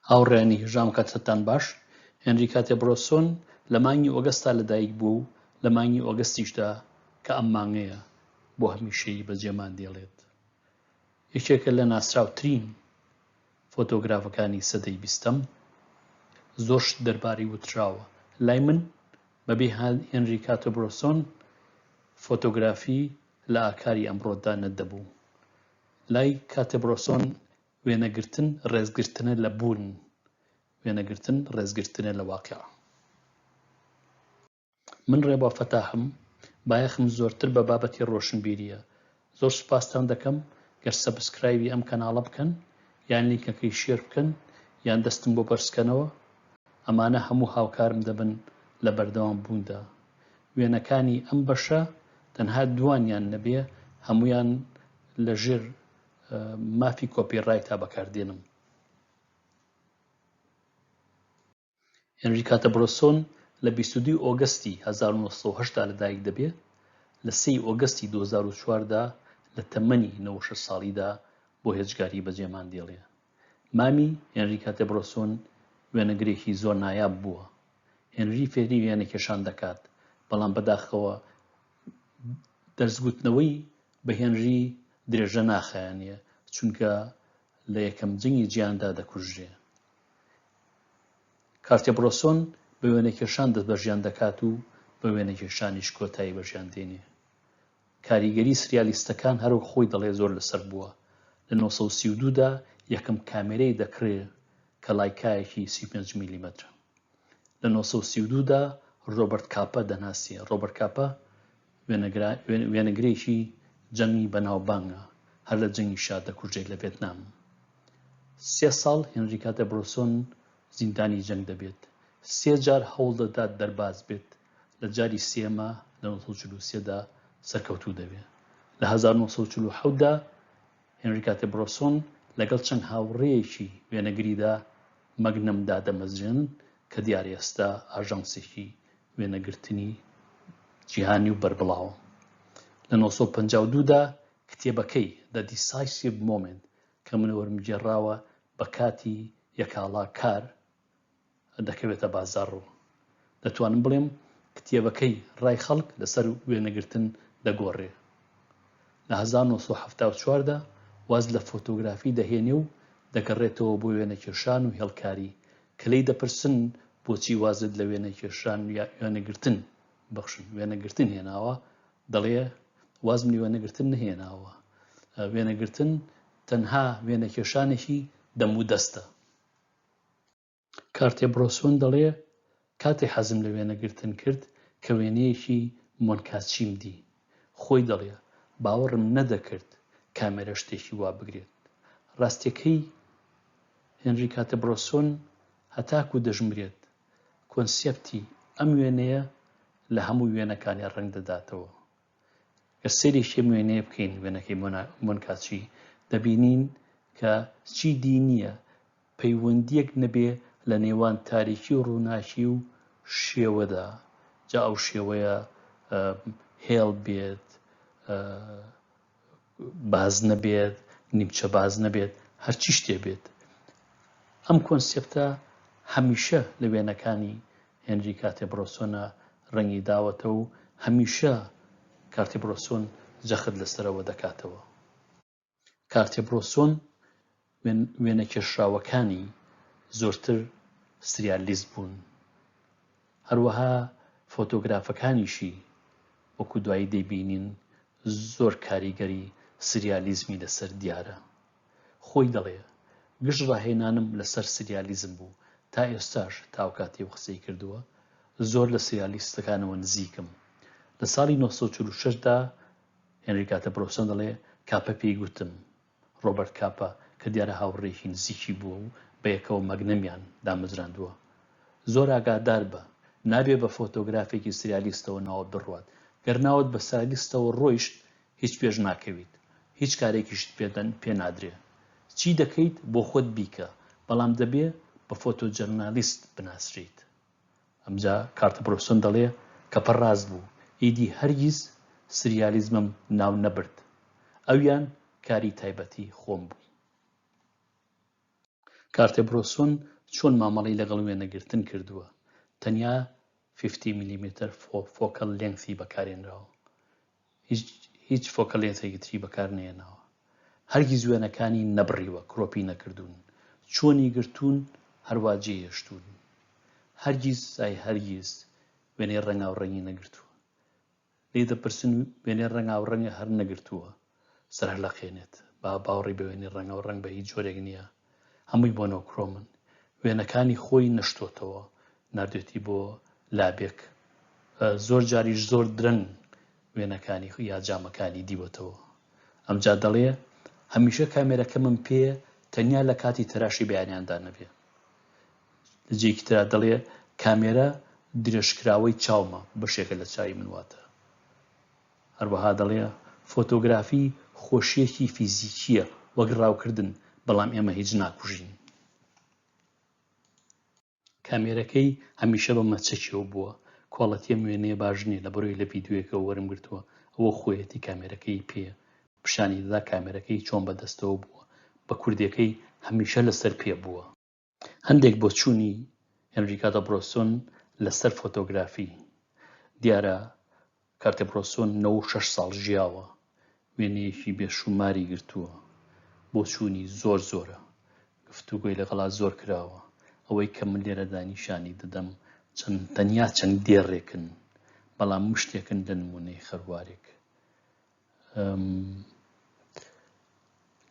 هاوڕێیانی هێژام کاتتان باش. هێنری کاتێ برۆسۆن لە مانگی ئۆگەستا لەدایک بووە و لە مانگی ئۆگەستیشدا کە ئەم مانگەیە بۆ هەمیشەیی بەجێمان دێڵێت. یەکێکە لە ناسراوترین فۆتۆگرافەکانی سەدەی بیستەم. زۆر شت دەربارەی وتراوە. لای من بەبێ هێنری کاتێ برۆسۆن فۆتۆگرافی لە ئاکاری ئەمڕۆدا نەدەبوو. لای کاتێ برۆسۆن وێنەگرتن ڕێزگرتنە لە بوون، وێنەگرتن ڕێزگرتنە لە واقیع. من ڕێبوا فەتاحم، بایەخم زۆرتر بە بابەتی ڕۆشنبیرییە. زۆر سوپاستان دەکەم گەر subscribe ی ئەم کەناڵە بکەن یان لینکەکەی share بکەن یان دەستم بۆ بەرزکەنەوە. ئەمانە هەموو هاوکارم دەبن لە بەردەوام بووندا. وێنەکانی ئەم بەشە تەنها دووانیان نەبێ هەموویان لە ژێر مافی copyright ا بەکاردێنم. هێنری کاتە برۆسۆن لە 22 ئۆگەستی 1970 لەدایک دەبێ، لە سێی ئۆگەستی 2004 دا لە تەمەنی 96 ساڵیدا بۆ هێجگاری بەجێمان دێڵێ. مامی هێنری کاتێ برۆسۆن وێنەگرێکی زۆر نایاب بووە. هێنری فێری وێنەکێشان دەکات، بەڵام بەداخەوە دەرسگوتنەوەی بە هێنری درێژە ناخایەنێ، چونکە لە یەکەم جەنگی جیهاندا دەکوژرێ. کارتێ برۆسۆن بە وێنەکێشان دەست بە ژیان دەکات و بە وێنەکێشانیش کۆتایی بە ژیان دێنێ. کاریگەری سریالیستەکان هەروەک خۆی دەڵێ زۆر لەسەر بووە. لە 932 دا یەکەم کامێرەی دەکڕێ کە لایکایەکی 35 میلیمەترە. لە 932 دا ڕۆبەرت کاپە دەناسێ. ڕۆبەرت کاپە وێنەگرێکی جەنگی بەناوبانگە، هەر لە جەنگیشا دەکوژرێت لە ڤێتنام. سێ ساڵ هێنری کاتە برۆسۆن زیندانی جەنگ دەبێت. سێ جار هەوڵ دەدات دەرباز بێت، لە جاری سێیەما لە 1943 دا سەرکەوتوو دەبێت. لە 1947 دا هێنری کاتێ برۆسۆن لەگەڵ چەند هاوڕێیەکی وێنەگریدا مەگنەم دادەمەزرێنن کە دیارە ئێستا ئاژانسێکی وێنەگرتنی جیهانی و بەربڵاوە. لە 952 دا کتێبەکەی، The Decisive Moment، کە من وەرمگێڕاوە بە کاتی یەکاڵا کار دەکەوێتە بازاڕ و دەتوانم بڵێم کتێبەکەی ڕای خەڵک لەسەر وێنەگرتن دەگۆڕێ. لە 1974 دا واز لە فۆتۆگرافی دەهێنێ و دەگەڕێتەوە بۆ وێنەکێشان و هێڵکاری، کە لێی دەپرسن بۆچی وازت لە وێنەکێشان یا وێنەگرتن بەخشن وێنەگرتن هێناوە، دەڵێ وازم لە وێنەگرتن نەهێناوە، وێنەگرتن تەنها وێنەکێشانێکی دەم و دەستە. کارتێ برۆسۆن دەڵێ کاتێ حەزم لە وێنەگرتن کرد کە وێنەیەکی مۆنکاچیم دی. خۆی دەڵێ باوەڕم نەدەکرد کامێرە شتێکی وا بگرێت. ڕاستیەکەی هێنری کاتێ برۆسۆن هەتاکو دەشمرێت کۆنسێپتی ئەم وێنەیە لە هەموو وێنەکانی ڕەنگ دەداتەوە. گەر سەیرێکی ئەم وێنەیە بکەین، وێنەکەی مۆنکاچی، دەبینین کە چی دی نییە پەیوەندییەک نەبێ لە نێوان تاریکی و ڕووناکی و شێوەدا، جا ئەو شێوەیە هێڵ بێت، بازنە بێت، نیمچە بازنە بێت، هەرچی شتێ بێت. ئەم کۆنسێپتە هەمیشە لە وێنەکانی هێنری کاتێ برۆسۆنە ڕەنگی داوەتە و هەمیشە کارتێ برۆسۆن جەخت لەسەرەوە دەکاتەوە. کارتێ برۆسۆن وێنەکێشراوەکانی زۆرتر سریالیست بوون، هەروەها فۆتۆگرافەکانیشی وەکو دوایی دەیبینین زۆر کاریگەری سریالیزمی لەسەر دیارە. خۆی دەڵێ، گشت ڕاهێنانم لەسەر سریالیزم بوو، تا ئێستاش تا ئەوکاتەی ئەو قسەی کردووە زۆر لە سریالیستەکانەوە نزیکم. لە ساڵی 946 دا هێنری کاتە برۆسۆن دەڵێ، کاپە پێی گوتم، ڕۆبەرت کاپە، کە دیارە هاوڕێیەکی نزیکی بووە و بەیەکەوە مەگنەمیان دامەزراندووە. زۆر ئاگادار بە، نابێ بە فۆتۆگرافێکی سریالیستەوە ناوت بڕوات. گەر ناوت بە سریالیستەوە ڕۆیشت، هیچ پێش ناکەویت. هیچ کارێکیشت پێ نادرێ. چی دەکەیت بۆ خۆت بیکە، بەڵام دەبێ بە فۆتۆجەرنالیست بناسرێیت. ئەمجا کارتە برۆسۆن دەڵێ کەپە ڕاست بوو، ئیدی هەرگیز سریالیزمم ناو نەبرد. ئەویان کاری تایبەتی خۆم بوو. کارتێ برۆسۆن چۆن مامەڵەی لەگەڵ وێنەگرتن کردووە، تەنیا 50 میلیمەتر focal length ی بەکارهێنراوە، هیچ هیچ focal length ێکی تری بەکار نەهێناوە. هەرگیز وێنەکانی نەبڕیوە، crop ی نەکردوون. چۆنی گرتوون هەروا جێی هێشتوون. هەرگیز ئای هەرگیز وێنەی ڕەنگاوڕەنگی نەگرتووە. لێی دەپرسن وێنەی ڕەنگاوڕەنگە هەر نەگرتووە سەرهەلەقێنێت. با باوەڕی بە وێنەی ڕەنگاوڕەنگ بە هیچ جۆرێک نییە. هەمووی monochrome ن. وێنەکانی خۆی نەشتۆتەوە، ناردوێتی بۆ لابێک. زۆر جاریش زۆر درەنگ وێنەکانی یا جامەکانی دیوەتەوە. ئەمجا دەڵێ هەمیشە کامێرەکەمم پێیە تەنیا لە کاتی تەراشی بەیانیاندا نەبێ. لە جێیەکی ترا دەڵێ کامێرە درێژکراوەی چاومە، بەشێکە لە چاوی من واتە. هەروەها دەڵێ فۆتۆگرافی خۆشییەکی فیزیکییە وەک ڕاوکردن، بەڵام ئێمە هیچ ناکوژین. کامێرەکەی هەمیشە بە مەچەکیەوە بووە. quality ئەم وێنەیە باش نیە لەبەرئەوەی لە ڤیدیۆیەکەوە وەرم گرتووە ئەوە خۆیەتی کامێرەکەی پێیە پیشانی دەدا کامێرەکەی چۆن بە دەستەوە بووە بە کوردیەکەی هەمیشە لەسەر پێ بووە. هەندێک بۆچوونی هێنری کاتە برۆسۆن لەسەر فۆتۆگرافی دیارە کارتێ برۆسۆن 96 ساڵ ژیاوە، وێنەیەکی بێشووماری گرتووە، بۆچوونی زۆر زۆرە، گفتوگۆی لەگەڵا زۆر کراوە، ئەوەی کە من لێرەدا نیشانی دەدەم چەند تەنیا چەند دێڕێکن، بەڵام مشتێکن لە نموونەی خەروارێک.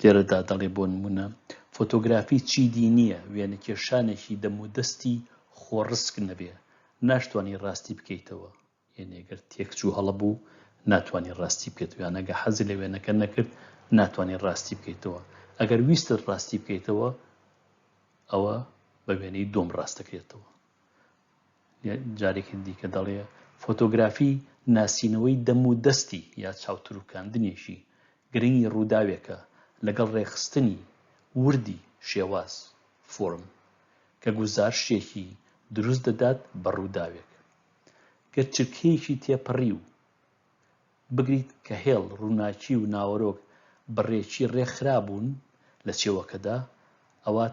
لێرەدا دەڵێ بۆ نموونە فۆتۆگرافی چیدی نییە وێنەکێشانێکی دەمودەستی خۆڕسک نەبێ، ناشتوانی ڕاستی بکەیتەوە، یەنی گەر تێکچوو هەڵە بوو ناتوانی ڕاستی بکەیتەوە یان ئەگە حەزی لە وێنەکە نەکرد ناتوانی ڕاستی بکەیتەوە ئەگەر ویستت ڕاستی بکەیتەوە ئەوە بە وێنەی دۆم ڕاست دەکرێتەوە جارێکی دیکە دەڵێ فۆتۆگرافی ناسینەوەی دەم و دەستی یا چاوتروکاندنێکی گرنگی ڕووداوێکە لەگەڵ ڕێکخستنی وردی شێواز فۆرم کە گوزارشتێکی دروست دەدات بە ڕووداوێک گەر چرکەیەکی تێپەڕی و بگریت کە هێڵ، ڕووناکی و ناوەرۆک بە ڕێکی ڕێکخرابوون لە چێوەکەدا، ئەوا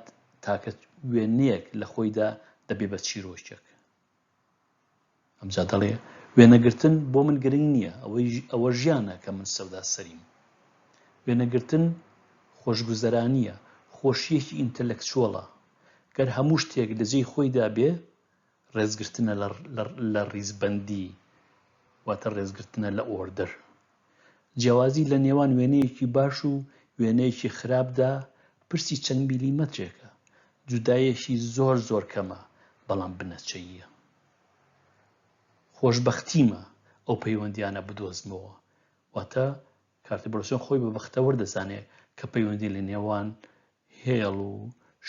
تاکە وێنەیەک لە خۆیدا دەبێ بە چیرۆکێک. ئەمجا دەڵێ، وێنەگرتن بۆ من گرنگ نییە، ئەوە ژیانە کە من سەوداسەریم. وێنەگرتن خۆشگوزەرانییە، خۆشییەکی ئینتەلەکچوەڵە. گەر هەموو شتێک لە جێی خۆیدا بێ، ڕێزگرتنە لە ڕیزبەندی واتە ڕێزگرتنە لە order. جیاوازی لە نێوان وێنەیەکی باش و وێنەیەکی خراپدا پرسی چەند میلیمەترێکە، جودایەکی زۆر زۆر کەمە بەڵام بنەچەییە. خۆشبەختیمە ئەو پەیوەندیانە بدۆزمەوە واتە کارتێ برۆسۆن خۆی بە بەختەوەر دەزانێ کە پەیوەندی لە نێوان هێڵ و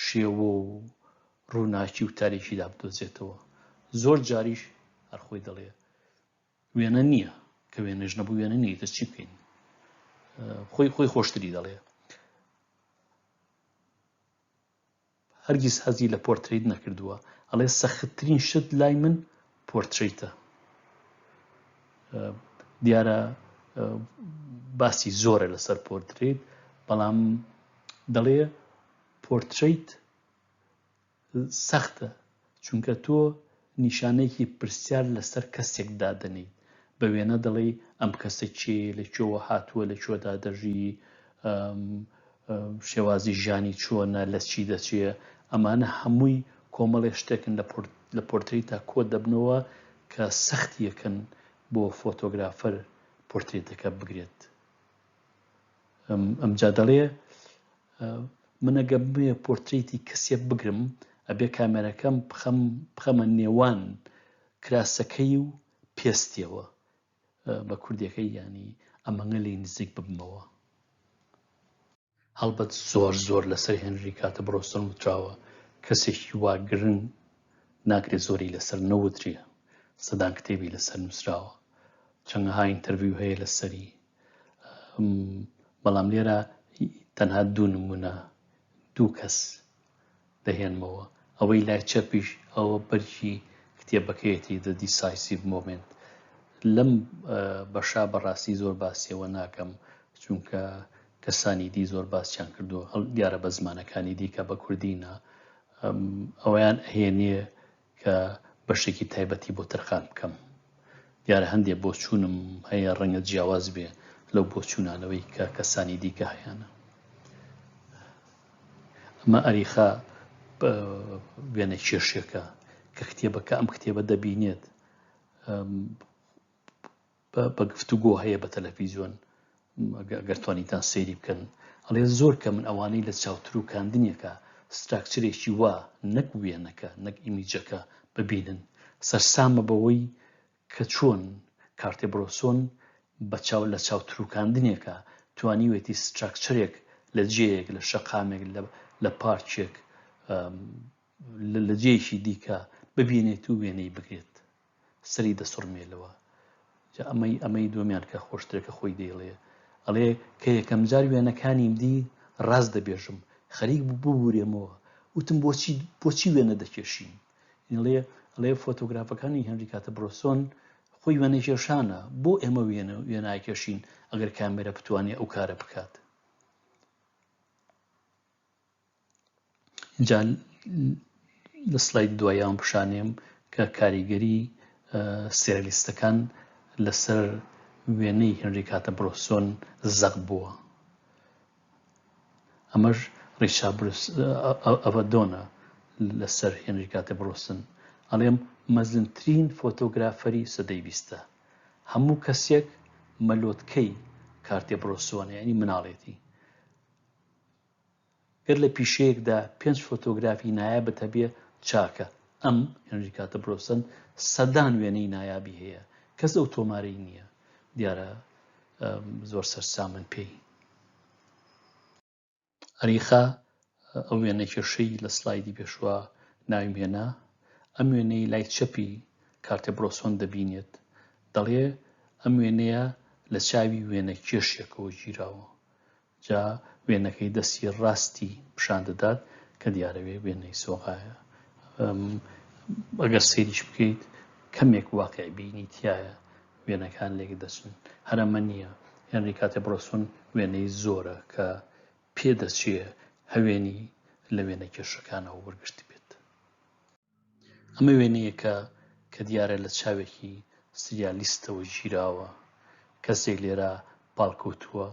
شێوە و ڕووناکی و تاریکیدا بدۆزێتەوە. زۆر جاریش هەر خۆی دەڵێ وێنە نییە، کە وێنەش نەبوو وێنە نییە، ئیتر چی بکەین؟ خۆی خۆی خۆشتری دەڵێ. هەرگیز حەزی لە پۆرترەیت نەکردووە، ئەڵێ سەختترین شت لای من پۆرترەیتە. دیارە باسی زۆرە لەسەر پۆرترەیت، بەڵام دەڵێ پۆرترەیت سەختە چونکە تۆ نیشانەیەکی پرسیار لەسەر کەسێک دادەنێیت، بە وێنە دەڵێی ئەم کەسە کێیە، لە کوێوە هاتووە، لە کوێدا دەژی، شێوازی ژیانی چۆنە، لە چی دەچێ، ئەمانە هەمووی کۆمەڵێ شتێکن لە پۆرترەیتا کۆ دەبنەوە کە سەختیەکەن بۆ photographer پۆرترەیتەکە بگرێت. ئەمجا دەڵێ من ئەگە بمەوێ پۆرترەیتی کەسێ بگرم ئەبێ کامێرەکەم بخەم بخەمە نێوان کراسەکەی و پێستیەوە بە کوردیەکەی یانی ئەمەنگە لێی نزیک ببمەوە. هەڵبەت زۆر زۆر لەسەر هێنری کاتە برۆسۆن وتراوە کەسێکی وا گرنگ ناکرێ زۆری لەسەر نەوترێ سەدان کتێبی لەسەر نووسراوە چەندەها interview هەیە لەسەری بەڵام لێرە تەنها دوو نمونە دوو کەس دەهێنمەوە ئەوەی لای چەپیش ئەوە بەرگی کتێبەکەیەتی The Decisive Moment لەم بەشا بەڕاستی زۆر باسیەوە ناکەم چونکە کەسانی دی زۆر باسیان کردو دیارە بە زمانەکانی دیکە بە کوردی نا. ئەوەیان ئەهێنێ کە بەشێکی تایبەتی بۆ تەرخان بکەم. دیارە هەندێ بۆچوونم هەیە ڕەنگە جیاواز بێ لەو بۆچوونانەوەی کە کەسانی دیکە هەیانە. ئەمە ئەریخا وێنەکێشێکە کە کتێبەکە ئەم کتێبە دەبینێت بە گفتوگۆ هەیە بە تەلەفیزیۆن گەر توانیتان سەیری بکەن ئەڵێ زۆر کە من ئەوانەی لە چاوتروکاندنێکە structure ێکی وا نەک وێنەکە نەک image ەکە ببینن سەرسامە بەوەی کە چۆن کارتێ برۆسۆن بە چاو لە چاوتروکاندنێکە توانیوێتی structure ێک لە جێیەک لە شەقامێک لە پارکێک لە جێیەکی دیکە ببینێت و وێنەی بگرێت سەری دەسوڕمێ لەوە. جا ئەمەی ئەمەی دووەمیان کە خۆشترە کە خۆی دەیڵێ ئەڵێ کە یەکەم جار وێنەکانیم دی ڕاست دەبێژم خەریک بوو ببورێمەوە وتم بۆچی بۆچی وێنە دەکێشین ئەڵێ ئەڵێ فۆتۆگرافەکانی هێنری کاتە برۆسۆن خۆی وێنەکێشانە بۆ ئێمە وێنە وێناکێشین ئەگەر کامێرە بتوانێ ئەو کارە بکات جا لە سلاید دواییان پیشانێم کە کاریگەری سێرەلیستەکان لەسەر وێنەی هێنری کاتە برۆسۆن زەق بووە. ئەمەش ڕیچا ئەڤەدۆنە لەسەر هێنری کاتە برۆسن ئەڵێم مەزنترین فۆتۆگرافەری سەدەی بیستە. هەموو کەسێک مەلۆتکەی کارتێ برۆسۆنە یعنی مناڵێتی. گەر لە پیشەیەکدا پێنج فۆتۆگرافی نایابت هەبێ چاکە، ئەم، هێنری کاتە برۆسن، سەدان وێنەی نایابی هەیە، کەس ئەو تۆمارەی نییە، دیارە زۆر سەرسامن پێی. ئەریخا ئەو وێنەکێشەی لە سلایدی پێشوە ناویم هێنا، ئەم وێنەی لای چەپی کارتێ برۆسۆن دەبینێت، دەڵێ ئەم وێنەیە لە چاوی وێنەکێشێکەوە گیراوە، جا وێنەکەی دەستی ڕاستی پیشان دەدات کە دیارە وێنەی سۆغایە. ئەگەر سەیریش بکەیت کەمێک واقع بینی تایە وێنەکان لێک دەچن. هەر ئەمە نییە، هێنری کاتێ برۆسۆن وێنەی زۆرە کە پێدەچێ هەوێنی لە وێنەکێشەکانەوە وەرگرتبێت. ئەمە وێنەیەکە کە دیارە لە چاوێکی سریالیستەوە گیراوە. کەسێک لێرە پاڵکەوتووە،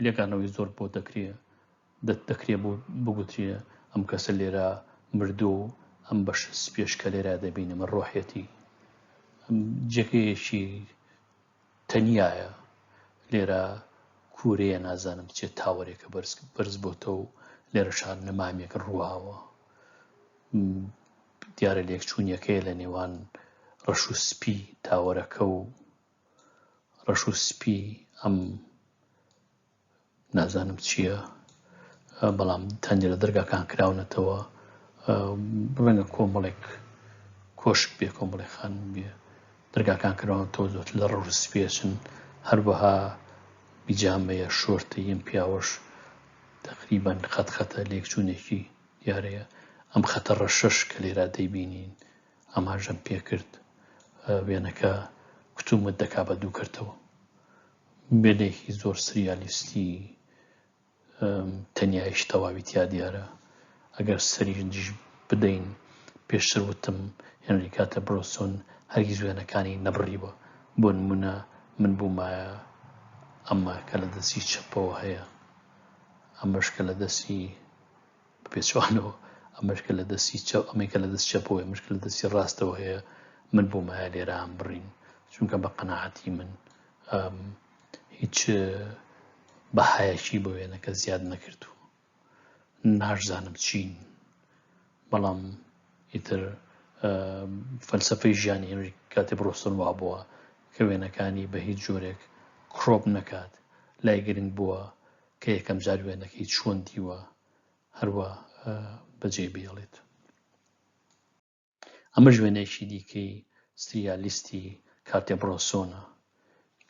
لێکدانەوەی زۆر بۆ دەکرێ، دەکرێ بگوترێ ئەم کەسە لێرە مردووە و ئەم بەشە سپیەش کە لێرە دەبینم ڕۆحیەتی. جێگەیەکی تەنیایە لێرە کورەیە نازانم چێ تاوەرێکە بەرز بەرز بۆتەوە و لێرەشا نەمامێک ڕواوە دیارە لێکچوونیەکەیە لە نێوان ڕەش و سپی تاوەرەکە و ڕەش و سپی ئەم نازانم چییە بەڵام تەنجرە دەرگاکان کراونەتەوە ڕەنگە کۆمەڵێک کۆشک بێ کۆمەڵێک خانوو بێ دەرگاکان کراونەتەوە زۆر لە ڕەش و سپێچن هەروەها بیجامەیە شۆرتە یەم پیاوەش تقریبان خەت خەتە لێکچوونێکی دیارەیە ئەم خەتە ڕەشەش کە لێرا دەیبینین ئاماژەم پێکرد وێنەکە کتومت دەکا بە دوو کەرتەوە وێنەیەکی زۆر سریالیستی تەنیایش تەواوی تیا دیارە. ئەگەر سەرنجیش بدەین پێشتر وتم هێنری کاتە برۆسۆن هەرگیز وێنەکانی نەبڕیوە. بۆ نمونە من بوومایە ئەمە کە لە دەستی چەپەوە هەیە ئەمەش کە لە دەستی بە پێچەوانەوە ئەمەش کە لە دەستی چەپ ئەمەی کە لە دەست چەپەوەیە ئەمەش کە لە دەستی ڕاستەوە هەیە من بوومایە لێرە بڕین چونکە بە قەناعەتی من هیچ بەهایەکی بۆ وێنەکە زیاد نەکردووە ناشزانم چین بەڵام ئیتر فەلسفەی ژیانی هێنری کاتێ برۆسۆن وابووە کە وێنەکانی بە هیچ جۆرێک crop نەکات لای گرنگ بووە کە یەکەم جار وێنەکەی چۆن دیوە هەروا بەجێ بێڵێت. ئەمەش وێنەیەکی دیکەی سریالیستی کارتێ برۆسۆنە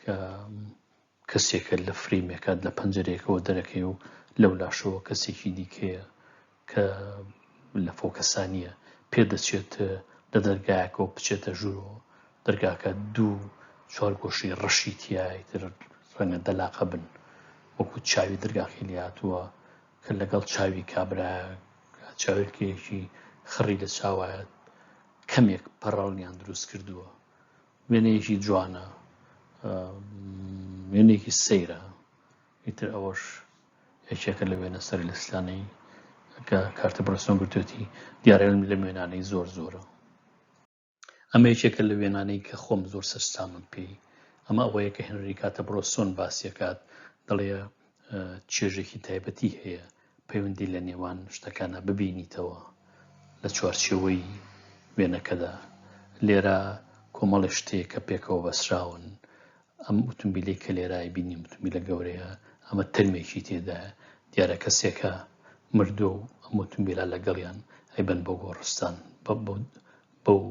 کە کەسێکە لە فرەیمێکە لە پەنجەرەیەکەوە دەرەکەی و لەو لاشەوە کەسێکی دیکەیە کە لە فۆکەسانیە پێدەچێت لە دەرگایەکەوە بچێتە ژوورەوە دەرگاکە دوو چوارگۆشەی ڕەشی تیایە ئیتر ڕەنگە دەلاقە بن وەکو چاوی دەرگاکەی لێهاتووە کە لەگەڵ چاوی کابرایە. چاویلکەیەکی خڕی لە چاوایە کەمێک پەڕەڵیان دروست کردووە. وێنەیەکی جوانە، وێنەیەکی سەیرە. ئیتر ئەوەش یەکێکە لە وێنە سەرلسلانەی کە کارتە برۆسۆن گرتوێتی دیارە لەم وێنانەی زۆر زۆرە. ئەمە یەکێکە لە وێنانەی کە خۆم زۆر سەرسامم پێی. ئەمە ئەوەیە کە هێنری کاتە برۆسۆن باسیەکات دەڵێ چێژێکی تایبەتی هەیە پەیوەندی لە نێوان شتەکانە ببینیتەوە لە چوارچێوەی وێنەکەدا. لێرە کۆمەڵێ شتێک کە پێکەوە بەسراون. ئەم ئوتومبیلەی کە لێرە ئەیبینیم ئوتومبیلە گەورەیە، ئەمە تەرمێکی تێدایە، دیارە کەسێکە مردووە و ئەم ئوتومبیلە لەگەڵیان ئەیبەن بۆ گۆڕستان بەو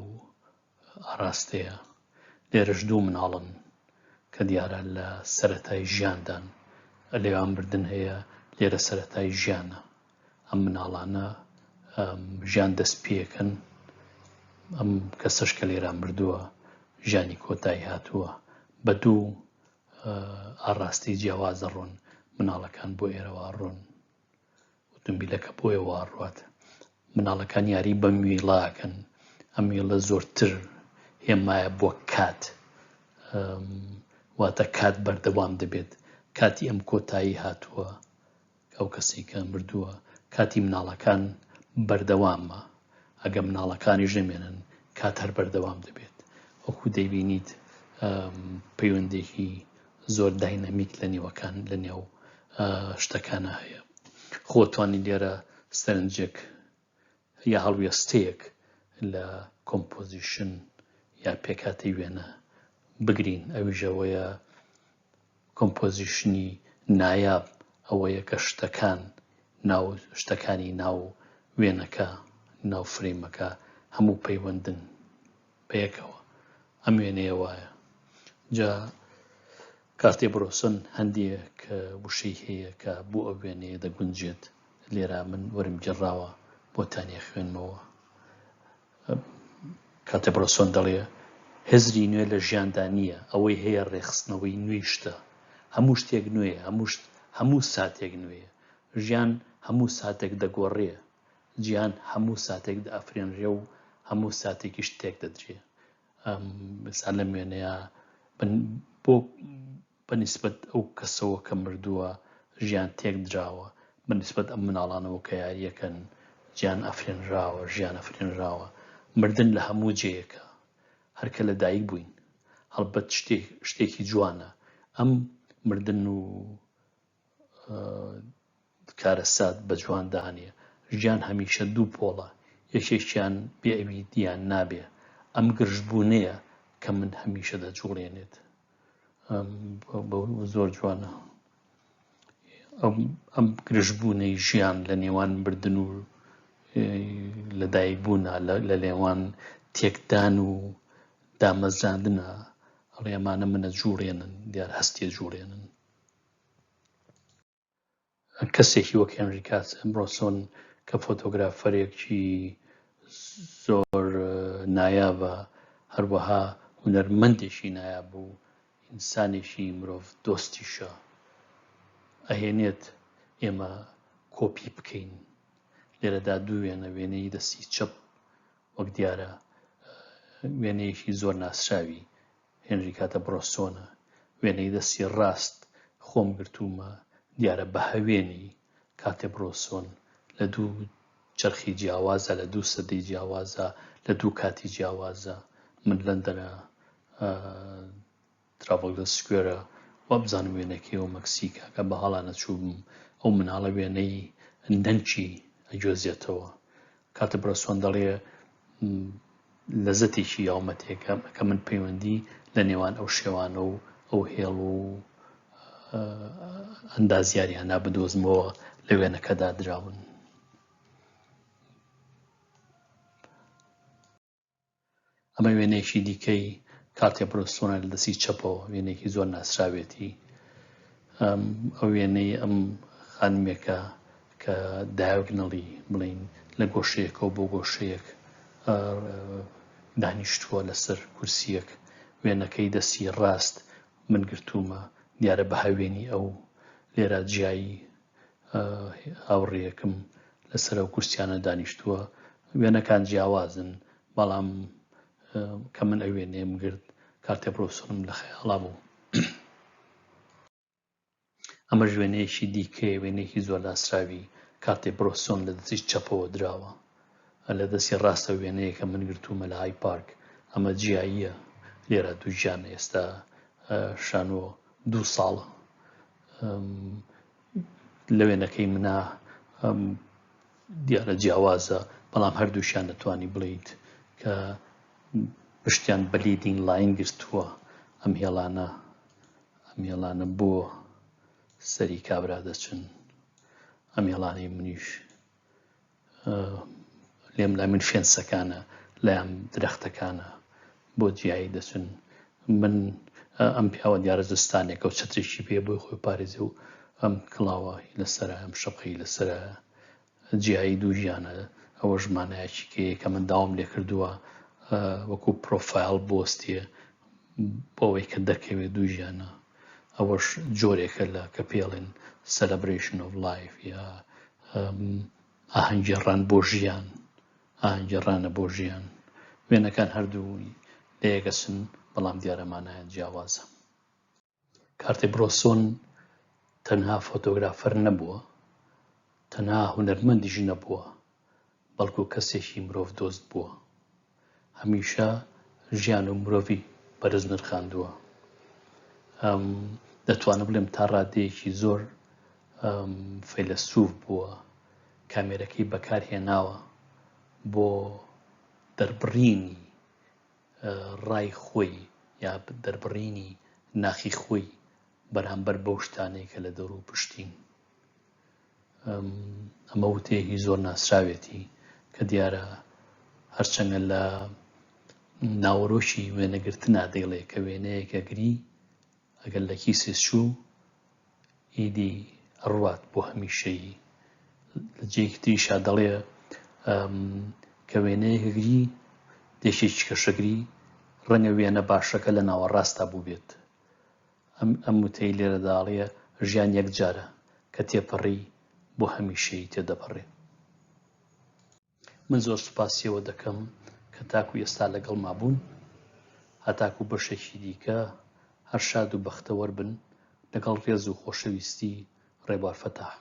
ئاراستەیە. لێرەش دوو مناڵن کە دیارە لە سەرەتای ژیاندان، لێوان مردن هەیە، لێرە سەرەتای ژیانە. ئەم مناڵانە ژیان دەست پێکەن، ئەم کەسەش کە لێرە مردووە ژیانی کۆتایی هاتووە. بە دوو ئاڕاستەی جیاواز دەڕۆن، مناڵەکان بۆ ئێرەوە ئەڕۆن، ئوتومبیلەکە بۆ ئێوە ئەڕوات. مناڵەکان یاری بەم ویڵە ئەکەن، ئەم ویڵە زۆرتر هێمایە بۆ کات، واتە کات بەردەوام دەبێت، کاتی ئەم کۆتایی هاتووە، ئەو کەسەی کە مردووە کاتی مناڵەکان بەردەوامە ئەگە مناڵەکانیش نەمێنن کات هەر بەردەوام دەبێت وەکو دەیبینیت پەیوەندێکی زۆر داینامیک لە نێوەکان لە نێو شتەکانە هەیە خۆتوانی لێرە سەرنجێک یا هەڵوێستەیەک لە composition یا پێکهاتەی وێنە بگرین ئەویش ئەوەیە composition ی نایاب ئەوەیە کە شتەکان ناو شتەکانی ناو وێنەکە ناو فرەیمەکە هەموو پەیوەندن بەیەکەوە ئەم وێنەیە وایە جا کارتێ برۆسن هەندێک وشەی هەیە کە بۆ ئەو وێنەیە دەگونجێت لێرە من وەرم گێڕاوە بۆتان ئەخوێنمەوە. کاتێ برۆسۆن دەڵێ هزری نوێ لە ژیاندا نییە، ئەوەی هەیە ڕێکخستنەوەی نوێی شتە. هەموو شتێک نوێیە، هەموو شت هەموو ساتێک نوێیە. ژیان هەموو ساتێک دەگۆڕێ. جیهان هەموو ساتێک دەئەفرێنرێ و هەموو ساتێکیش تێک دەدرێ. ئێستا لەم وێنەیە بۆ بە نیسبەت ئەو کەسەوە کە مردووە ژیان تێک دراوە، بە نیسبەت ئەم مناڵانەوە کە یاریەکەن جیان ئەفرێنراوە، ژیان ئەفرێنراوە. مردن لە هەموو جێیەکە، هەر کە لە دایک بووین. هەڵبەت شتێکی جوانە ئەم مردن و کارەسات بە جوان دانێ. ژیان هەمیشە دوو پۆڵە، یەکێکیان بێ ئەوی دیان نابێ. ئەم گرژبوونەیە کە من هەمیشە دەجوڵێنێت. زۆر جوانە. ئەم گرژبوونەی ژیان لە نێوان مردن و لەدایکبوونە، لە نێوان تێکدان و دامەزراندنە، ئەڵێ ئەمانە منە جوڵێنن، دیار هەستێ جوڵێنن. کەسێکی وەک هێنری کاس برۆسۆن کە فۆتۆگرافەرێکی زۆر نایابە، هەروەها هونەرمەندێکی نایاب و ئینسانێکی مرۆڤ دۆستیشە، ئەهێنێت ئێمە کۆپی بکەین. لێرەدا دوو وێنە، وێنەی دەستی چەپ وەک دیارە وێنەیەکی زۆر ناسراوی هێنریکاتە برۆسۆنە، وێنەی دەستی ڕاست خۆم گرتوومە، دیارە بە هەوێنی کاتێ برۆسۆن لە دوو چەرخی جیاوازا، لە دوو سەدەی جیاوازا، لە دوو کاتی جیاوازا، من لەندەنە ترافڵگەر سکوێرە وابزانم وێنەکەی و مەکسیکە کە بە هەڵا نەچووبم ئەو مناڵە وێنەی نەنکی ئەگوێزێتەوە کاتێ برۆسۆن دەڵێ لەزەتێکی یاومەتێکە کە من پەیوەندی لە نێوان ئەو شێوانە و ئەو هێڵ و ئەندازیاریانە بدۆزمەوە لە وێنەکەدا دراون. ئەمە وێنەیەکی دیکەی کارتێ برۆسۆنە لە دەستی چەپەوە، وێنەیەکی زۆر ناسراوێتی. ئەو وێنەی ئەم خانمێکە کە دایۆگنەڵی بڵین لە گۆشەیەکەوە بۆ گۆشەیەک دانیشتووە لەسەر کورسیەک، وێنەکەی دەستی ڕاست من گرتوومە، دیارە بە هەوێنی ئەو لێرە جیایی هاوڕێیەکم. لەسەر ئەو کورسیانە دانیشتووە. وێنەکان جیاوازن، بەڵام کە من ئەو وێنەیەم گرت کارتێ برۆسۆنم لە خەیاڵا بوو. ئەمەش وێنەیەکی دیکەیە، وێنەیەکی زۆر ناسراوی کارتێ برۆسۆن لە دەستی چەپەوە دراوە. لە دەستی ڕاستە وێنەیەکە من گرتوومە لە های پارک. ئەمە جیاییە لێرە دووگیانە ئێستا شانۆ دوو ساڵە لە وێنەکەی منا دیارە جیاوازە بەڵام هەردووشیان دەتوانی بڵیت کە پشتیان بە leading line گرتووە ئەم هێڵانە ئەم هێڵانە بۆ سەری کابرا دەچن ئەم هێڵانەی منیش لێم لای من fence ەکانە لایان درەختەکانە بۆ جیایی دەچن من ئەم پیاوە دیارە زستانێکە و چەترێکی پێ بۆی خۆی پارێزێ و ئەم کڵاوە لەسرە ئەم شەپقەی لەسرە جیایی دووگیانە ئەوەش مانایەکی کەیە کە من داوام لێ کردووە وەکو پرۆفایل بۆستێ بۆ ئەوەی کە دەکەوێت دووگیانە ئەوەش جۆرێکە لە کە پێڵێن celebration of life یا ئاهەنگگێڕان بۆ ژیان ئاهەنگگێڕانە بۆ ژیان وێنەکان هەردوو لە یەکەچن بەڵام دیارە مانایان جیاوازە. کارتێ برۆسۆن تەنها فۆتۆگرافەر نەبووە، تەنها هونەرمەندیش نەبووە، بەڵکو کەسێکی مرۆڤدۆست بووە. هەمیشە ژیان و مرۆڤی بەرز نرخاندووە. دەتوانم بڵێم تا ڕادەیەکی زۆر فەیلەسوف بووە، کامێرەکەی بەکارهێناوە بۆ دەربڕینی ڕای خۆی یا دەربڕینی ناخی خۆی بەرامبەر بەو شتانەی کە لە دەوروپشتین. ئەمە وتەیەکی زۆر ناسراوێتی کە دیارە هەرچەندە لە ناوەرۆکی وێنەگرتنا دەیڵێ کە وێنەیەک ئەگری ئەگەر لە کیسێ چوو ئیدی ئەڕوات بۆ هەمیشەیی لە جێیەکی تریشا دەڵێ کە وێنەیەک ئەگری دێکێکی کەشەگری ڕەنگە وێنە باشەکە لە ناوەڕاستا بووبێت ئەم ئەم وتەی لێرەدا ئەڵێ ژیان یەک جارە کە تێپەڕی بۆ هەمیشەیی تێدەپەڕێ. من زۆر سوپاسی ئێوە دەکەم کە تاکو ئێستا لەگەڵما بوون. هەتاکو بەشێکی دیکە هەر شاد و بەختەوەر بن. لەگەڵ ڕێز و خۆشەویستی ڕێبوار فەتاح.